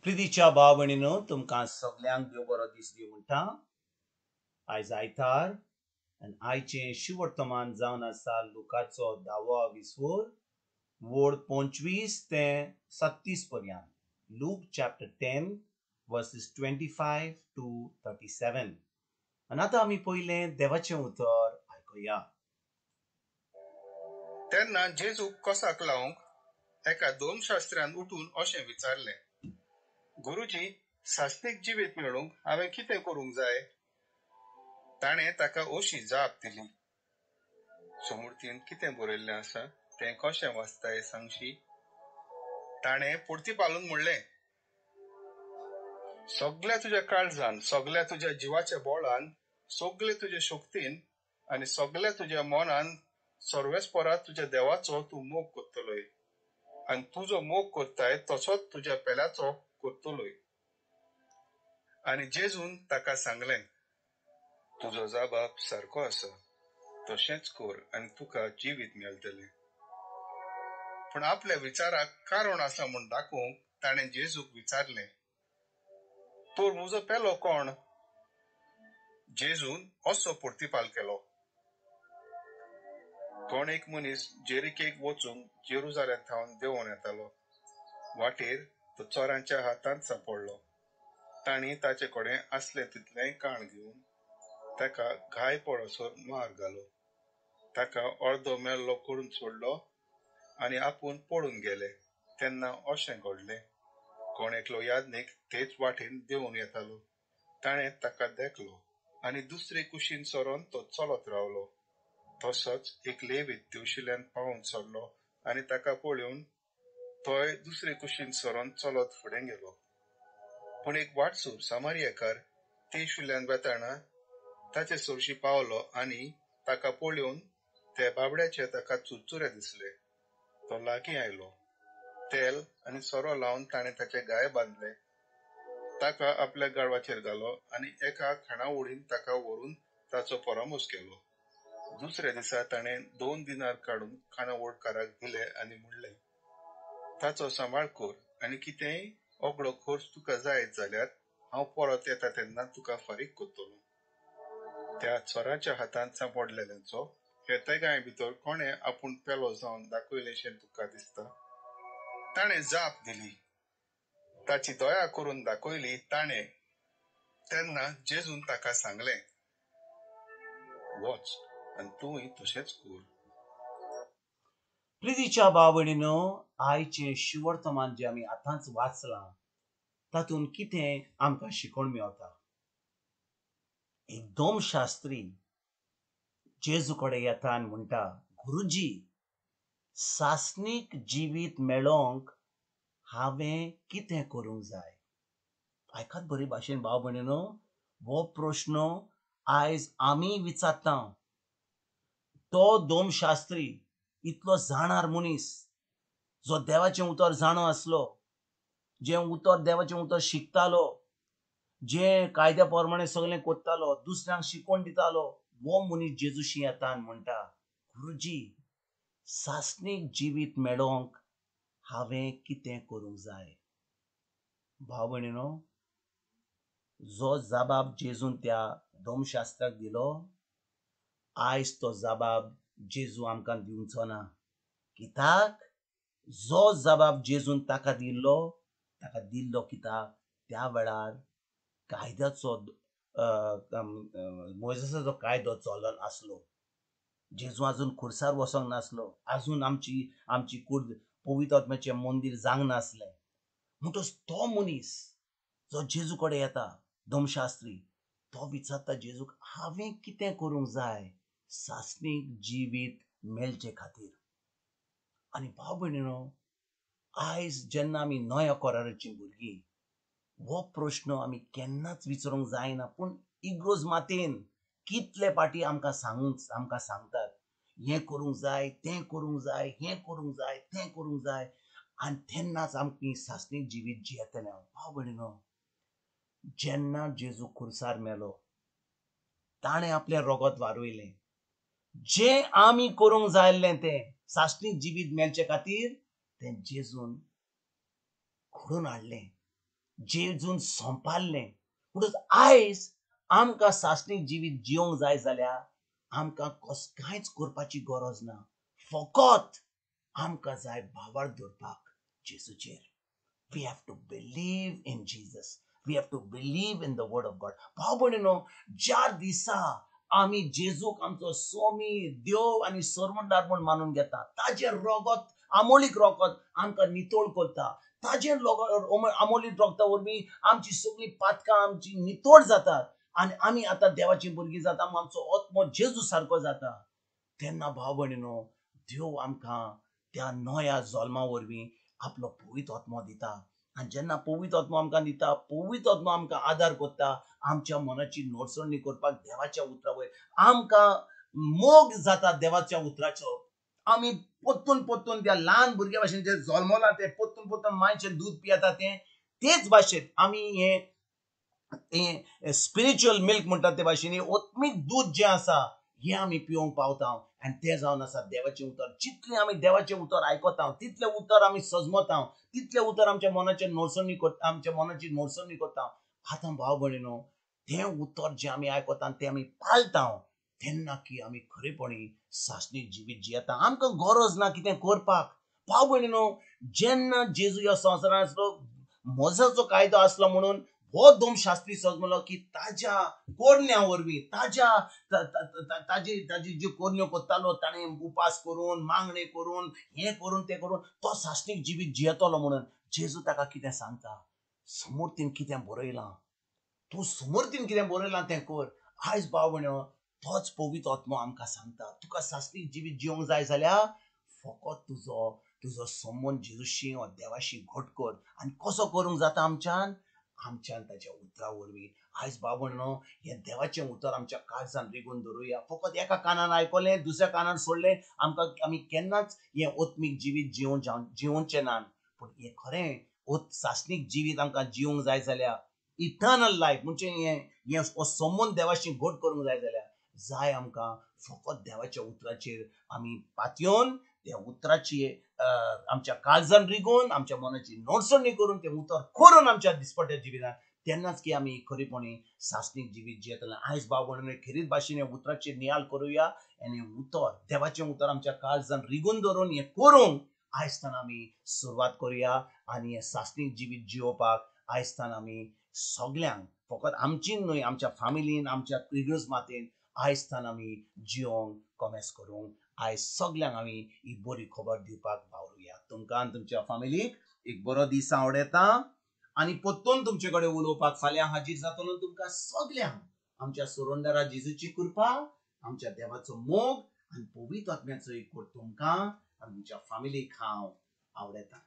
प्रितीच्या भाव भयणीनो, तुमकां सगल्यांक देव बरो दीस दी म्हणटा. आयज आयतार आनी आयचें शिवर्तमान जावन आसा लुकाचो धावो विसवोर वोड 25 ते 37 पर्यंत. Luke chapter 10 verses 25 to 37. आनी आतां आमी पयलें देवाचें उतर आयकुया. तेन्ना जेजूक कोसाक लावंक एका धर्मशास्त्र्यान उठून अशें विचारलें, गुरुजी, सासणीक जिवीत मेळूंक हांवें कितें करूंक जाय? ताणें ताका अशी जाप दिली, सुमूर्तीन कितें बरयल्लें आसा तें कशें वाचताय सांगशी? ताणें परतीपालून म्हणलें, सगल्या तुज्या काळजान, सगल्या तुज्या जिवाच्या बोळान, सगले तुज्या शक्तीन आनी सगल्या तुज्या मनान सर्वेस्परा तुज्या देवाचो तूं मोग करतलोय आनी तुजो मोग करताय तसोच तुज्या पेल्याचो करतलोय. आनी जेजून ताका सांगलें, तुजो जाबाब सारको आसा, तशेंच कर आनी तुका जिवीत मेळटलें. पूण आपल्या विचाराक कारण आसा म्हूण दाखोवंक ताणें जेजूक विचारलें, तर म्हजो पेलो कोण? जेजून असो प्रतिपाल केलो, कोण एक मनीस जेरिकेक वचूंक जेरुजालेम थावन देंवोन येतालो. वाटेर तो चोरांच्या हातांत सांपडलो. तांणी ताचे कडेन आसलें तितलेंय काण घेवन ताका घाय पडसर मार घालो. ताका अर्दो मेल्लो करून सोडलो आनी आपूण पळून गेले. तेन्ना अशें घडलें, कोण एकलो याज्ञीक तेच वाटेन देंवून येतालो. ताणें ताका देखलो आनी दुसरे कुशीन सरोन तो चलत रावलो. तसोच एक लेवीत तेवशिल्यान पावून सरलो आनी ताका पळोवन तोय दुसरे कुशीन सरोन चलत फुडें गेलो. पूण एक वाटसूर सामारियाकार तेशिल्ल्यान वेताना ताचे सरशी पावलो आनी ताका पळोवन ते बाबड्याचे ताका चुरचुरे दिसले. तो लागीं आयलो, तेल आनी सोरो लावन ताणें ताचे घाय बांदले, ताका आपल्या गाडवाचेर घालो आनी एका खाणावळीन ताका व्हरून ताचो परामोस केलो. दुसऱ्या दिसा ताणें 2 दिनार काडून खाणावळकाराक दिले आनी म्हणलें, ताचो सांबाळ कर आनी कितेंय ओगडो खर्च तुका जायत जाल्यार हांव परत येता तेन्ना तुका फारीक करतलो. त्या चोराच्या हातांत सांपडलेल्यांचो हे तेगांय भितर कोणें आपूण पेलो जावन दाखयलेंशें तुका दिसता? ताणें जाप दिली, ताची दया करून दाखयली ताणें. तेन्ना जेजून ताका सांगलें, वच आनी तूंय तशेंच कर. प्रितीच्या भाव भयणीनो, आयचें शिवर्तमान जें आमी आतांच वाचलां तातूंत कितें आमकां शिकोवण मेवता. एकदम शास्त्री जेजू कडेन येता आनी म्हणटा, गुरुजी, सासणीक जिवीत मेळोवंक हांवें कितें करूंक जाय? आयकात बरे भाशेन भाव भयणीनो, हो प्रश्न आयज आमी विचारता. तो दोमशास्त्री इतलो जाणार मनीस, जो देवाचें उतर जाणो आसलो, जें उतर देवाचें उतर शिकतालो, जें कायद्या प्रमाणे सगळें करतालो, दुसऱ्यांक शिकोवन दितालो, हो मनीस जेजूशी येता आनी म्हणटा, गुरुजी, सासणीक जिवीत मेळोवंक हांवें कितें करूंक जाय? भाव भयणीनो, जो जाबाब जेजून त्या दोमशास्त्राक दिलो, आयज तो जाबाब जेजू आमकां दिवचो ना. कित्याक? जो जबाब जेजून ताका दिल्लो, ताका दिल्लो कित्याक त्या वेळार कायद्याचो मोयजेसाचो कायदो चलन आसलो. जेजू आजून खुर्सार वचोंक नासलो, आजून आमची आमची कूड पवित्र आत्म्याचें मंदीर जावंक नासलें. म्हणटच तो मनीस जो जेजू कडेन येता, धर्मशास्त्री, तो विचारता जेजूक, हांवें कितें करूंक जाय सासणीक जिवीत मेळचे खातीर? आनी भाव भयणीनो, आयज जेन्ना आमी नव्या कराराचीं भुरगीं, हो प्रश्न आमी केन्नाच विचारूंक जायना. पूण इग्रोज मातेन कितले पाटी आमकां सांगूंक आमकां सांगतात, हें करूंक जाय, तें करूंक जाय, हें करूंक जाय, तें करूंक जाय, आनी तेन्नाच आमची सासणीक जिवीत जियेतलें. भाव भयणीनो, जेन्ना जेजू खुर्सार मेलो, ताणें आपलें रगत वारयलें. जें आमी करूंक जाय आसलें तें सासणीक जिवीत मेळचे खातीर तें जेजून घडोवन हाडलें. जेजून सोंपारलें. म्हणटच आयज आमकां सासणीक जिवीत जिवंक जाय जाल्यार आमकां कांयच करपाची गरज ना. फकत आमकां जाय भावार्थ दवरपाक जेजूचेर. We have to believe in Jesus. We have to believe in the word of God. भाव भयणीनो, ज्या दिसा आमी जेजूक आमचो स्वामी, देव आनी सरवंदार म्हूण मानून घेता, ताजें रगत, आमोलीक रगत आमकां नितळ करता. ताजें आमोलीक रगता वरवीं आमची सगळीं पातकां आमची नितळ जातात आनी आमी आतां देवाची भुरगीं जाता. आमचो आत्मो जेजू सारको जाता. तेन्ना भाव भयणीनो, देव आमकां त्या नव्या जल्मा वरवीं आपलो पवित्र आत्मो दिता. आनी जेन्ना पवित्र आत्मो आमकां दिता, पवित्र आत्मो आमकां आदार करता आमच्या मनाची नोटसणी करपाक देवाच्या उतरा वयर. आमकां मोग जाता देवाच्या उतराचो. आमी पोत्तून पोत्तून त्या ल्हान भुरग्या भाशेन जे जल्मलां ते पोत्तून पोत्तून मायचें दूद पियेता तें तेच भाशेन आमी हें स्पिरिच्युअल मिल्क म्हणटात ते भाशेन आत्मीक दूद जें आसा हें आमी पिवंक पावता. आनी तें जावन आसा देवाचें उतर. जितलें आमी देवाचें उतर आयकता तितलें उतर आमी सजमता, तितलें उतर आमच्या मनाचें नोरसणी करता, आमच्या मनाची नोरसणी करता. आतां भाव भयणीनो, तें उतर जें आमी आयकता तें आमी पाळटा तेन्ना की आमी खरेपणी सासणीक जिवीत जियेता. आमकां गरज ना कितें करपाक. भाव भयणीनो, जेन्ना जेजू ह्या संवसारांत आसलो, मोजाचो कायदो आसलो म्हणून हो दोमशास्त्री सजमलो की ताज्या कोरण्या वरवीं, ताज्या ताजी ताजी ज्यो कोरण्यो करतालो ताणें उपास करून, मागणें करून, हें करून तें करून तो सासणीक जिवीत जियेतलो म्हणून जेजू ताका कितें सांगता, समर्थीन कितें बरयलां, तूं समर्थीन कितें बरयलां तें कर. आयज भाव भयणीनो, तोच पवित्र आत्मो आमकां सांगता, तुका सासणीक जिवीत जिवंक जाय जाल्यार फकत तुजो तुजो संबंद जेजूशी वा देवाशी घट कर. आनी कसो करूंक जाता आमच्यान? आमच्यान ताच्या उतरा वरवीं. आयज भाव भयणीनो, हें देवाचें उतर आमच्या काळजान रिगून दवरुया. फकत एका कानान आयकलें दुसऱ्या कानान सोडलें, आमकां आमी केन्नाच हें आत्मीक जिवीत जिवचें ना. पूण हें खरें सासणीक जिवीत आमकां जिवंक जाय जाल्यार, इटर्नल लायफ म्हणजे हें हो संबंद देवाशी घट करूंक जाय जाल्यार जाय आमकां फकत देवाच्या उतराचेर आमी पातयेवन त्या उतराची आमच्या काळजान रिगोवन, आमच्या मनाची नोटसणी करून तें उतर करून आमच्या दिसपट्ट्या जिवितांत, तेन्नाच की आमी खरेपणी सासणीक जिवीत जियेतले. आयज भाव भयणीनो, खेरीत भाशेन ह्या उतराचेर नियाळ करुया आनी उतर, देवाचें उतर आमच्या काळजान रिगून दवरून हें करूंक आयज आमी सुरवात करुया. आनी हें सासणीक जिवीत जियोवपाक आयज आमी सगल्यांक, फकत आमची न्हय, आमच्या फामिलीन, आमच्या इगर्ज मातेन आयज आमी जियोंक कॉमेस करूंक आयज सगल्यांक आमी ही बरी खबर दिवपाक वावरुया. तुमकां आनी तुमच्या फामिलीक एक बरो दीस आवडटा आनी परतून तुमचे कडेन उलोवपाक फाल्यां हाजीर जातलो. तुमकां सगल्यांक आमच्या सुरंदरा जेजूची कृपा, आमच्या देवाचो मोग आनी पवित्र आत्म्याचो एकवट तुमकां आनी तुमच्या फामिलीक हांव आवडटा.